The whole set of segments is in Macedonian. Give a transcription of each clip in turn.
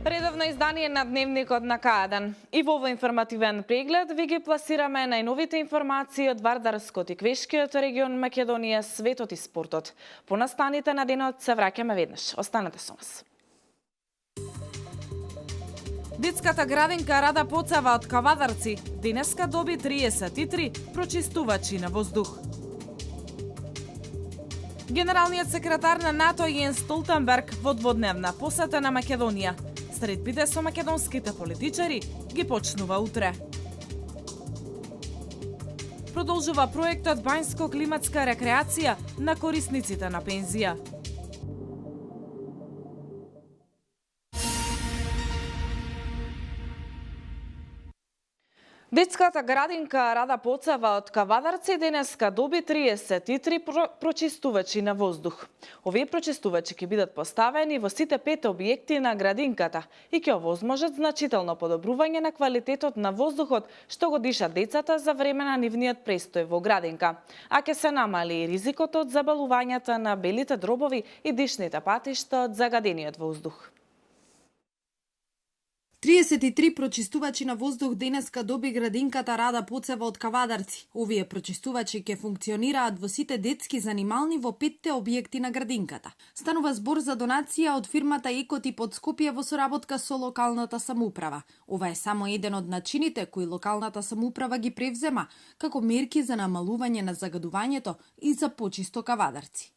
Редовно издание на Дневникот на К1. И во овој информативен преглед ви ги пласираме најновите информации од Вардарскот и Квешкиот регион Македонија, светот и спортот. По настаните на денот се враќаме веднаш. Останете со нас. Детската градинка Рада Поцева од Кавадарци денеска доби 33 прочистувачи на воздух. Генералниот секретар на НАТО Јенс Столтенберг во дводневна посета на Македонија. Средбите со македонските политичари ги почнува утре. Продолжува проектот Бањско-климатска рекреација на корисниците на пензија. Детската градинка Рада Поцева од Кавадарци денеска доби 33 прочистувачи на воздух. Овие прочистувачи ќе бидат поставени во сите 5 објекти на градинката и ќе овозможат значително подобрување на квалитетот на воздухот што го дишат децата за време на нивниот престој во градинка, а ќе се намали и ризикот од заболувањата на белите дробови и дишните патишта од загадениот воздух. 33 прочистувачи на воздух денеска доби градинката Рада Поцева од Кавадарци. Овие прочистувачи ќе функционираат во сите детски занимални во 5 објекти на градинката. Станува збор за донација од фирмата Екотип од Скопје во соработка со локалната самоуправа. Ова е само еден од начините кои локалната самоуправа ги превзема како мерки за намалување на загадувањето и за почисто Кавадарци.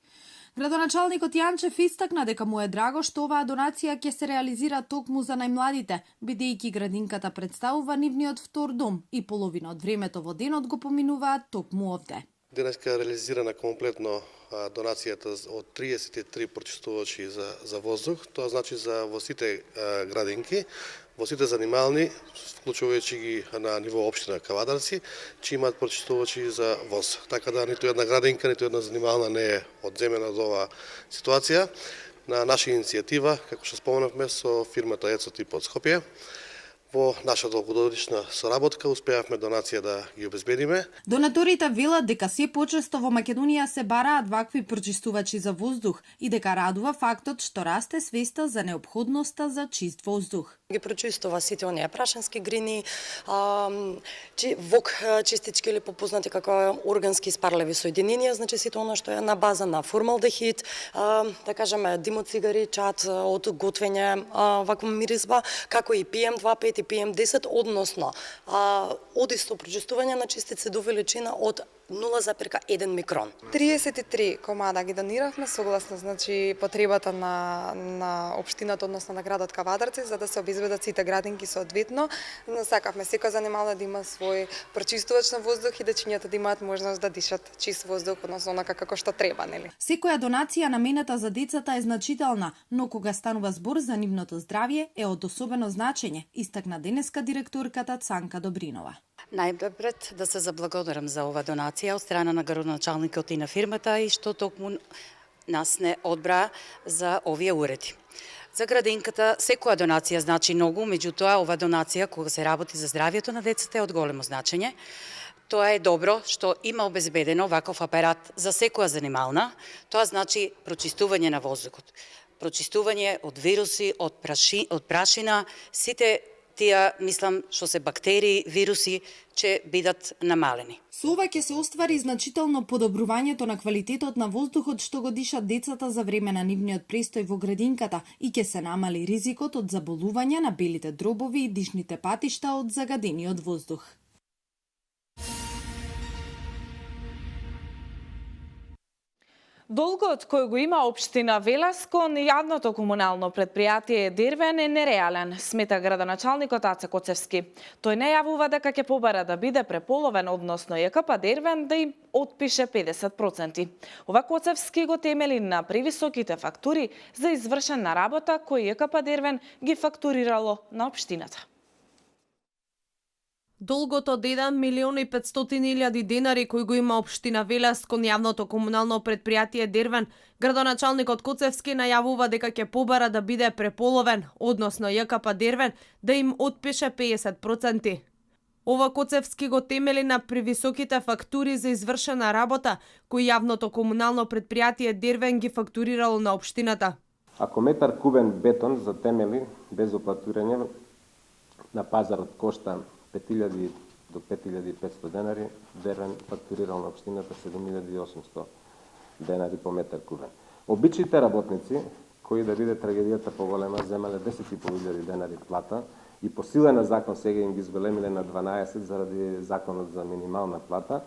Градоначалникот Јанчев истакна дека му е драго што оваа донација ќе се реализира токму за најмладите, бидејќи градинката представува нивниот втор дом и половина од времето во денот го поминуваат токму овде. Денеска е реализирана комплетно донацијата од 33 прочистувачи за воздух. Тоа значи за во сите градинки, во сите занимални, вклучувајќи ги на ниво општина Кавадарци, че имаат прочистувачи за воз. Така да ниту една градинка, ниту една занимална не е одземена од оваа ситуација. На наша иницијатива, како што споменавме, со фирмата Екотип од Скопје, во наша долгогодишна соработка успеавме донација да ги обезбедиме. Донаторите велат дека се почесто во Македонија се бараат вакви прочистувачи за воздух и дека радува фактот што расте свеста за неопходноста за чист воздух. Ги прочистува сите оние прашински грини, вок чистички или попознати како органски спарливи соединенија, значи сите она што е на база на формалдехид, да кажеме димоцигари, чад од готвење, ваква миризба, како и PM2,5 и PM10, односно одисто прочистување на чистици до величина од 0,1 микрон. 33 комада ги дониравме согласно значи потребата на општината, односно на градот Кавадарци, за да се обезбедат сите градинки соодветно. Но сакавме секоја занимална да има свој прочистувач на воздух и дечињата да имаат можност да дишат чист воздух, односно онака како што треба, нели? Секоја донација наменета за децата е значителна, но кога станува збор за нивното здравје е од особено значење, истакна денеска директорката Цанка Добринова. Најпред да се заблагодарам за ова донација од страна на градоначалникот и на фирмата и што токму нас не одбра за овие уреди. За градинката секоја донација значи многу, меѓутоа ова донација кога се работи за здравјето на децата е од големо значење. Тоа е добро што има обезбедено ваков апарат за секоја занимална. Тоа значи прочистување на воздухот, прочистување од вируси, од прашина, сите тие, мислам, што се бактерии, вируси, ќе бидат намалени. Со ова ќе се оствари значително подобрувањето на квалитетот на воздухот што го дишат децата за време на нивниот престој во градинката и ќе се намали ризикот од заболувања на белите дробови и дишните патишта од загадениот воздух. Долгот кој го има општина Велес кон јавното комунално предпријатие Дервен е нереален, смета градоначалникот Аце Коцевски. Тој најавува дека ќе побара да биде преполовен, односно ЈКП Дервен да им отпише 50%. Ова Коцевски го темели на превисоките фактури за извршена работа кои ЈКП Дервен ги фактурирало на општината. Долгот од 1.500.000 денари кој го има општина Велес кон јавното комунално предпријатие Дервен, градоначалникот Коцевски најавува дека ќе побара да биде преполовен, односно ЈКП Дервен да им отпише 50%. Ова Коцевски го темели на превисоките фактури за извршена работа кои јавното комунално предпријатие Дервен ги фактурирало на општината. Ако метар кубен бетон за темели без оплатување на пазарот кошта 5.000 до 5.500 денари, Дервен фактурирал на општината 7.800 денари по метар кубен. Обичните работници, кои да биде трагедијата поголема, земале 10.500 денари плата и по сила на закон сега им ги зголемиле на 12 заради законот за минимална плата,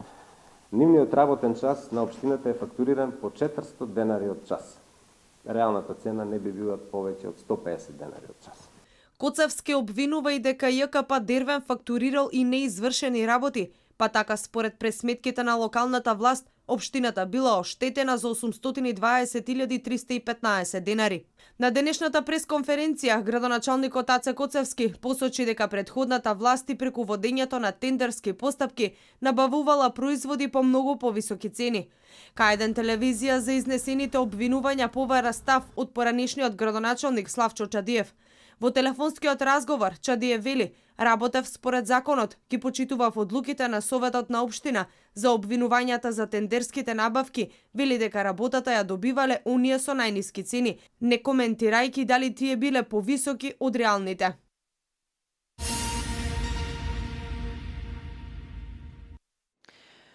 нивниот работен час на општината е фактуриран по 400 денари од час. Реалната цена не би била повеќе од 150 денари од час. Коцевски обвинува и дека ЈКП Дервен фактурирал и неизвршени работи, па така според пресметките на локалната власт, општината била оштетена за 820.315 денари. На денешната пресконференција, градоначалникот Аце Коцевски посочи дека предходната власт и преку водењето на тендерски постапки набавувала производи по многу повисоки цени. К1 телевизија за изнесените обвинувања побара став од поранешниот градоначалник Славчо Чадиев. Во телефонскиот разговор Чадиев вели, работев според законот, ги почитував одлуките на Советот на општина за обвинувањата за тендерските набавки, вели дека работата ја добивале оние со најниски цени, не коментирајќи дали тие биле повисоки од реалните.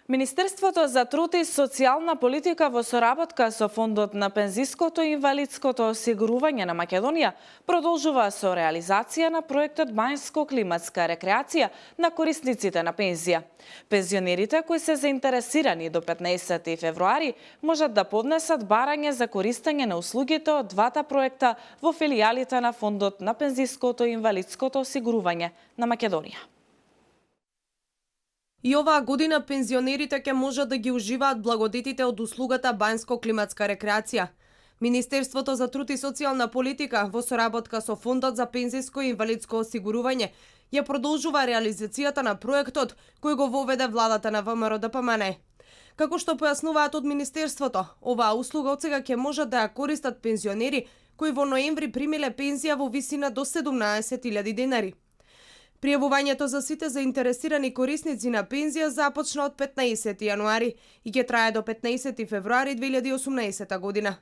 Министерството за труд и социјална политика во соработка со Фондот на пензиското и инвалидското осигурување на Македонија продолжува со реализација на проектот Банјско-климатска рекреација на корисниците на пензија. Пензионерите кои се заинтересирани до 15 февруари можат да поднесат барање за користење на услугите од двата проекта во филијалите на Фондот на пензиското и инвалидското осигурување на Македонија. И оваа година пензионерите ќе можат да ги уживаат благодетите од услугата Банјско-климатска рекреација. Министерството за труд и социјална политика во соработка со Фондот за пензиско и инвалидско осигурување ја продолжува реализацијата на проектот кој го воведе владата на ВМРО ДПМН. Како што појаснуваат од Министерството, оваа услуга отсега ќе можат да ја користат пензионери кои во ноември примиле пензија во висина до 17.000 денари. Пријавувањето за сите заинтересирани корисници на пензија започна од 15 јануари и ќе трае до 15 февруари 2018 година.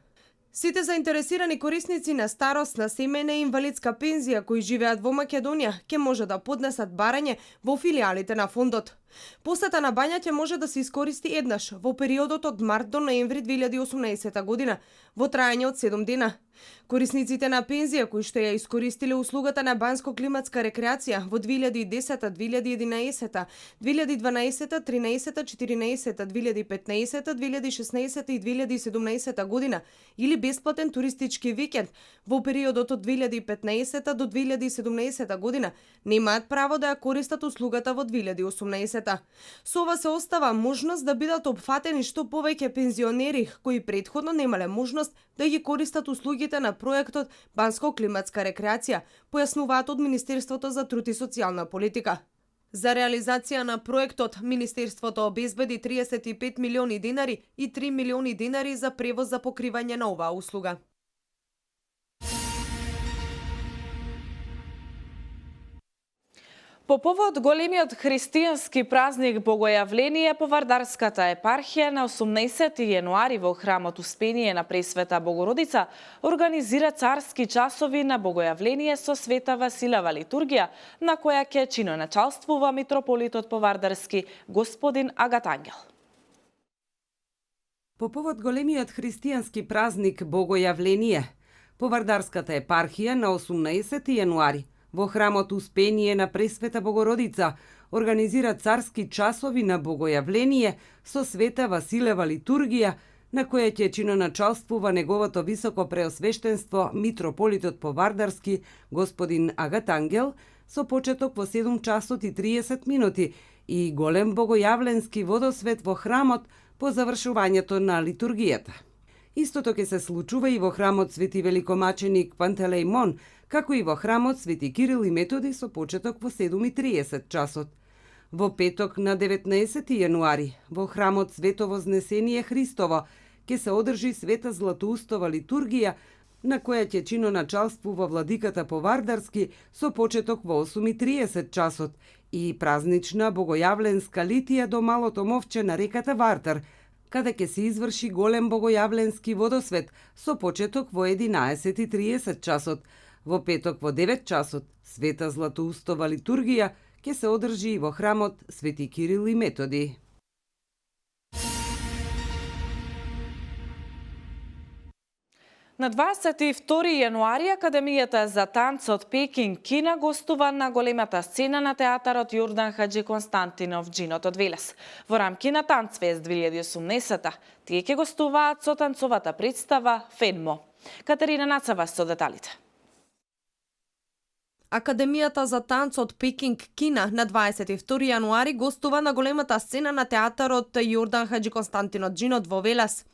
Сите заинтересирани корисници на старосна, семејна и инвалидска пензија кои живеат во Македонија ќе може да поднесат барање во филијалите на фондот. Посета на бања ќе може да се искористи еднаш во периодот од март до ноември 2018 година во трајање од 7 дена. Корисниците на пензија кои што ја искористиле услугата на Банјско-климатска рекреација во 2010, 2011, 2012, 13, 14, 2015, 2016 и 2017 година или бесплатен туристички викенд во периодот од 2015 до 2017 година немаат право да ја користат услугата во 2018. Со ова се остава можност да бидат опфатени што повеќе пензионери кои претходно немале можност да ги користат услугите на проектот Банјско-климатска рекреација, појаснуваат од Министерството за труд и социјална политика. За реализација на проектот, Министерството обезбеди 35 милиони денари и 3 милиони денари за превоз за покривање на оваа услуга. По повод големиот христијански празник Богојавление по Вардарската епархија на 18 јануари во храмот Успение на Пресвета Богородица организира царски часови на Богојавление со Света Василева литургија, на која ќе чиноначалствува митрополитот по Вардарски господин Агат Ангел. По повод големиот христијански празник Богојавление по Вардарската епархија на 18 јануари во храмот Успение на Пресвета Богородица организира царски часови на Богојавление со Света Василева литургија, на која ќе чиноначалствува неговото високо преосвештенство митрополитот по Вардарски господин Агат Ангел со почеток во 7 часот и 30 минути и голем богојавленски водосвет во храмот по завршувањето на литургијата. Истото ќе се случува и во храмот Свети Великомаченик Пантелејмон, како и во храмот Свети Кирил и Методи со почеток во 7:30 часот. Во петок на 19 јануари во храмот Свето Вознесение Христово ќе се одржи света Златоустова литургија, на која ќе чиноначалствува владиката Повардарски со почеток во 8:30 часот и празнична богојавленска литија до малото мовче на реката Вартар, каде ќе се изврши голем богојавленски водосвет со почеток во 11:30 часот. Во петок во 9 часот света Златоустова литургија ќе се одржи и во храмот Свети Кирил и Методи. На 22 јануари Академијата за танц од Пекинг, Кина гостува на големата сцена на театарот Јордан Хаджи Константинов Джинот од Велес. Во рамки на Танцфест 2018, тие ќе гостуваат со танцовата представа Фенмо. Катерина Нацава со деталите. Академијата за танц од Пекинг, Кина на 22 јануари гостува на големата сцена на театарот Јордан Хаджи Константинов Джинот во Велес.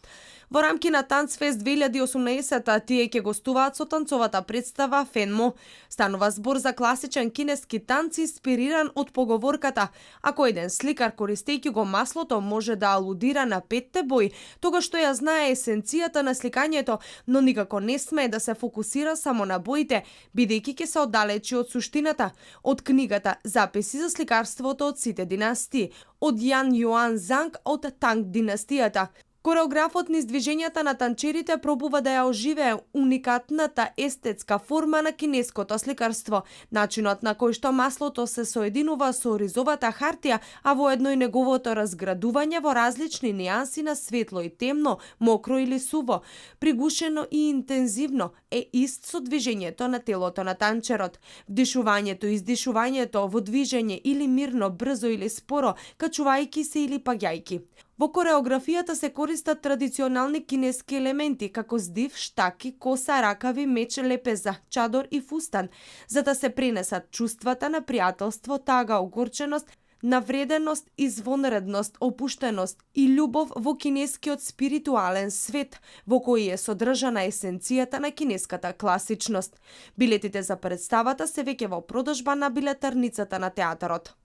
Во рамки на Танцфест 2018 тие ќе гостуваат со танцовата представа Фенмо. Станува збор за класичен кинески танц инспириран од поговорката: ако еден сликар користејќи го маслото може да алудира на петте бои, тогаш што ја знае есенцијата на сликањето, но никако не смее да се фокусира само на боите, бидејќи ќе се оддалечи од суштината, од книгата Записи за сликарството од сите династии, од Јан Јоан Занг од Танг династијата. Кореографот низ движењата на танчерите пробува да ја оживее уникатната естетска форма на кинеското сликарство, начинот на кој што маслото се соединува со ризовата хартија, а воедно и неговото разградување во различни нијанси на светло и темно, мокро или суво, пригушено и интензивно, е ист со движењето на телото на танчерот. Вдишувањето и издишувањето во движење или мирно, брзо или споро, качувајќи се или паѓајќи. Во кореографијата се користат традиционални кинески елементи, како здив, штаки, коса, ракави, меч, лепеза, чадор и фустан, за да се пренесат чувствата на пријателство, тага, огорченост, навреденост, извонредност, опуштеност и љубов во кинескиот спиритуален свет, во кој е содржана есенцијата на кинеската класичност. Билетите за представата се веќе во продажба на билетарницата на театарот.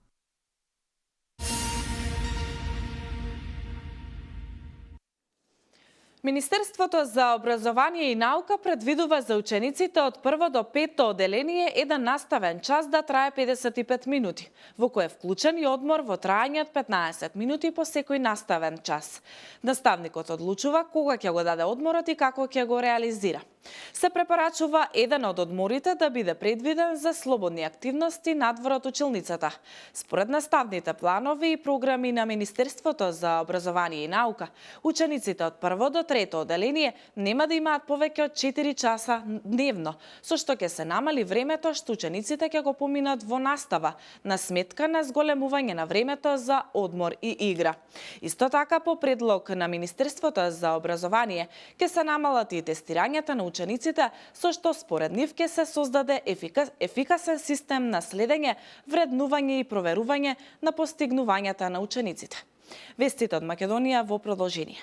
Министерството за образование и наука предвидува за учениците од 1 до 5 оделение еден наставен час да трае 55 минути, во кој е вклучен и одмор во траење од 15 минути по секој наставен час. Наставникот одлучува кога ќе го даде одморот и како ќе го реализира. Се препорачува еден од одморите да биде предвиден за слободни активности надвор од училницата. Според наставните планови и програми на Министерството за образование и наука, учениците од 1 до 3 оделение нема да имаат повеќе од 4 часа дневно, со што ќе се намали времето што учениците ќе го поминат во настава, на сметка на зголемување на времето за одмор и игра. Исто така, по предлог на Министерството за образование, ќе се намалат и тестирањата на учениците, со што според нив ќе се создаде ефикасен систем на следење, вреднување и проверување на постигнувањата на учениците. Вестите од Македонија во продолжение.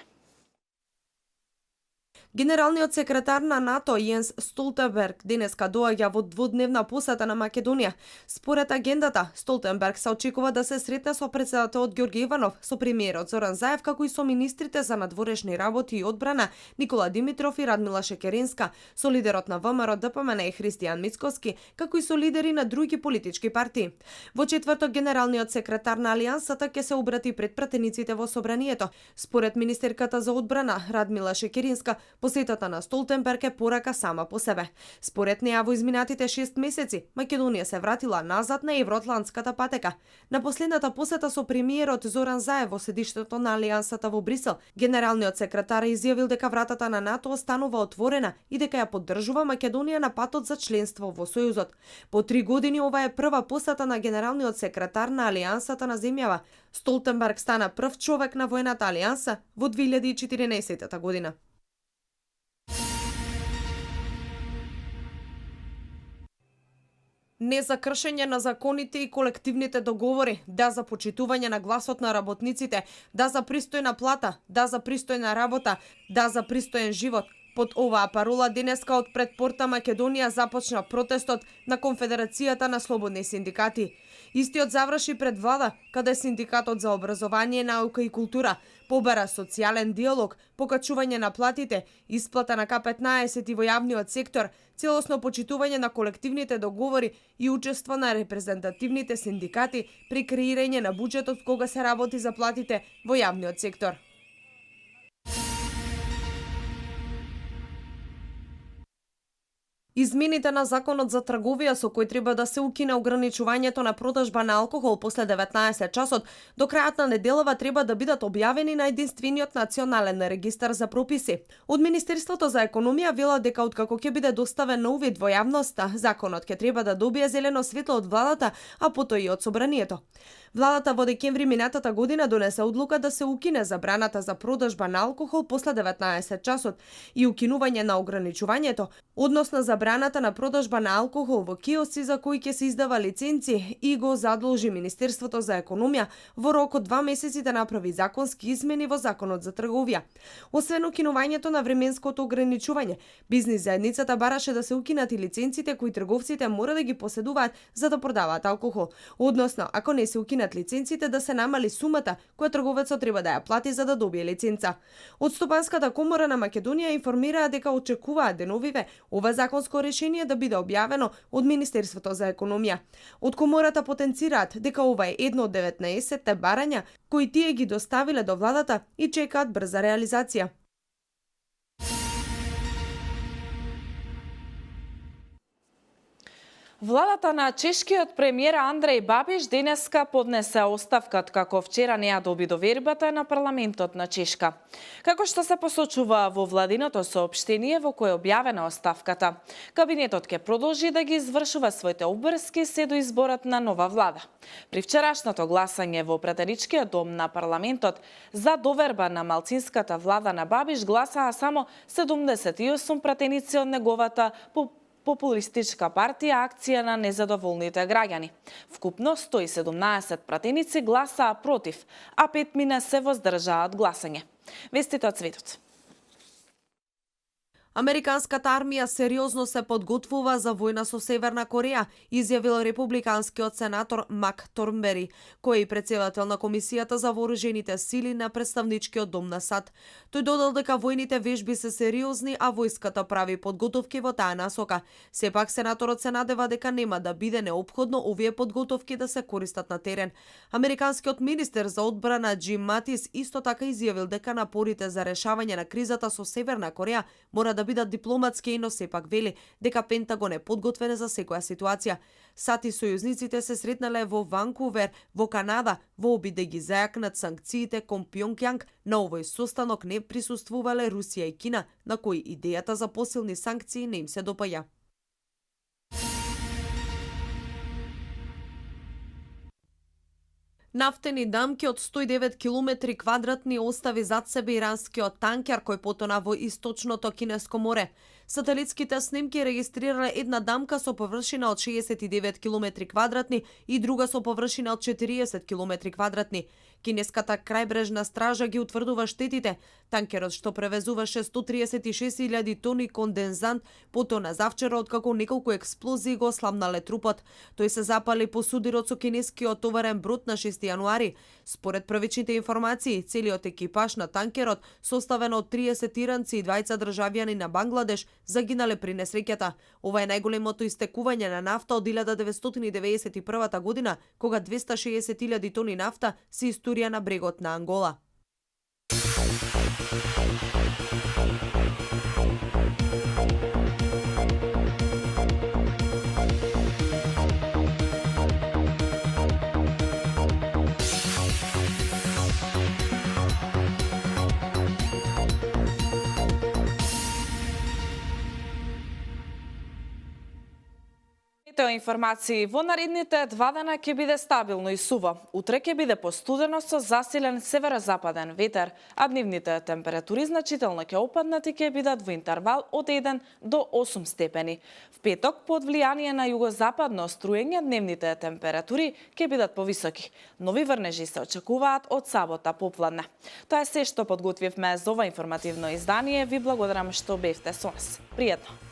Генералниот секретар на НАТО Јенс Столтенберг денеска доаѓа во дводневна посета на Македонија. Според агендата, Столтенберг се очекува да се сретне со претседателот Ѓорѓе Иванов, со премиерот Зоран Заев, како и со министрите за надворешни работи и одбрана Никола Димитров и Радмила Шекеринска, со лидерот на ВМРО ДПМН и Христијан Мицкоски, како и со лидери на други политички партии. Во четврток генералниот секретар на Алијансата ќе се обрати пред пратениците во собранието. Според министерката за одбрана Радмила Шекеринска, посетата на Столтенберг е порака сама по себе. Според неа, во изминатите 6 месеци, Македонија се вратила назад на евроатлантската патека. На последната посета со премиерот Зоран Заев во седиштето на Алијансата во Брисел, генералниот секретар изјавил дека вратата на НАТО останува отворена и дека ја поддржува Македонија на патот за членство во Сојузот. По 3 години ова е прва посета на генералниот секретар на Алијансата на земјава. Столтенберг стана прв човек на воената алијанса во 2014 година. Не за кршење на законите и колективните договори, да за почитување на гласот на работниците, да за пристојна плата, да за пристојна работа, да за пристоен живот, Под оваа парола денеска од пред порта Македонија започна протестот на Конфедерацијата на слободни синдикати. Истиот заврши пред влада, каде Синдикатот за образование, наука и култура побара социјален диалог, покачување на платите, исплата на К15 во јавниот сектор, целосно почитување на колективните договори и учество на репрезентативните синдикати при креирање на буџетот кога се работи за платите во јавниот сектор. Измените на Законот за трговија со кој треба да се укине ограничувањето на продажба на алкохол после 19 часот, до крајот на неделава треба да бидат објавени на единствениот национален регистар за прописи. Од Министерството за економија велат дека откако ќе биде доставен на увид во јавноста, законот ќе треба да добие зелено светло од владата, а потоа и од собранието. Владата во декември минатата година донесе одлука да се укине забраната за продажба на алкохол после 19 часот и укинување на ограничувањето, односно забраната на продажба на алкохол во киоси за кои ќе се издава лиценци и го задолжи Министерството за економија во рок од 2 месеци да направи законски измени во Законот за трговија. Освен укинувањето на временското ограничување, бизнис заедницата бараше да се укинат и лиценците кои трговците мора да ги поседуваат за да продаваат алкохол, односно ако не се укинат лиценците да се намали сумата која трговецот треба да ја плати за да добие лиценца. Од Стопанската комора на Македонија информираа дека очекуваат деновиве ова законско решение да биде објавено од Министерството за економија. Од комората потенцираат дека ова е едно од 19 барања кои тие ги доставиле до владата и чекаат брза реализација. Владата на чешкиот премиер Андреј Бабиш денеска поднесе оставка како вчера не ја доби довербата на парламентот на Чешка. Како што се посочува во владиното соопштение во кое е објавена оставката, кабинетот ќе продолжи да ги извршува своите обврски се до изборот на нова влада. При вчерашното гласање во претеничкиот дом на парламентот за доверба на малцинската влада на Бабиш гласаа само 78 пратеници од неговата популистичка партија Акција на незадоволните граѓани. Вкупно 117 пратеници гласаа против, а 5 се воздржаа од гласање. Вестите од светот. Американската армија сериозно се подготвува за војна со Северна Кореја, изјавил републиканскиот сенатор Мак Торнбери, кој е председател на Комисијата за вооружените сили на представничкиот дом на САД. Тој додал дека војните вежби се сериозни, а војската прави подготовки во таа насока. Сепак сенаторот се надева дека нема да биде неопходно овие подготовки да се користат на терен. Американскиот министер за одбрана Џим Матис исто така изјавил дека напорите за решавање на кризата со Северна Кореја мора да бидат дипломатски, но сепак вели дека Пентагон е подготвен за секоја ситуација. САД и сојузниците се сретнале во Ванкувер, во Канада, во обид да ги зајакнат санкциите кон Пјонгјанг. На овој состанок не присуствувале Русија и Кина, на кои идејата за посилни санкции не им се допаѓа. Нафтени дамки од 109 километри квадратни остави зад себе иранскиот танкер кој потона во источното Кинеско море. Сателитските снимки регистрирале една дамка со површина од 69 километри квадратни и друга со површина од 40 километри квадратни. Кинеската крајбрежна стража ги утврдува штетите. Танкерот што превезуваше 136.000 тони кондензант потона завчера откако неколку експлозии го сламнале трупот. Тој се запали по судирот со кинескиот товарен брод на 6 јануари. Според првичните информации, целиот екипаж на танкерот, составен од 30 иранци и 2 државјани на Бангладеш, загинале при несреќата. Ова е најголемото истекување на нафта од 1991 година, кога 260.000 тони нафта се истурија на брегот на Ангола. информации. Во наредните 2 дена ќе биде стабилно и суво. Утре ќе биде постудено со засилен северозападен ветер, а дневните температури значително ќе опаднат и ќе бидат во интервал од 1 до 8 степени. В петок, под влијание на југозападно струење, дневните температури ќе бидат повисоки. Нови врнежи се очекуваат од сабота попладне. Тоа е се што подготвивме за ова информативно издание. Ви благодарам што бевте со нас. Пријатно!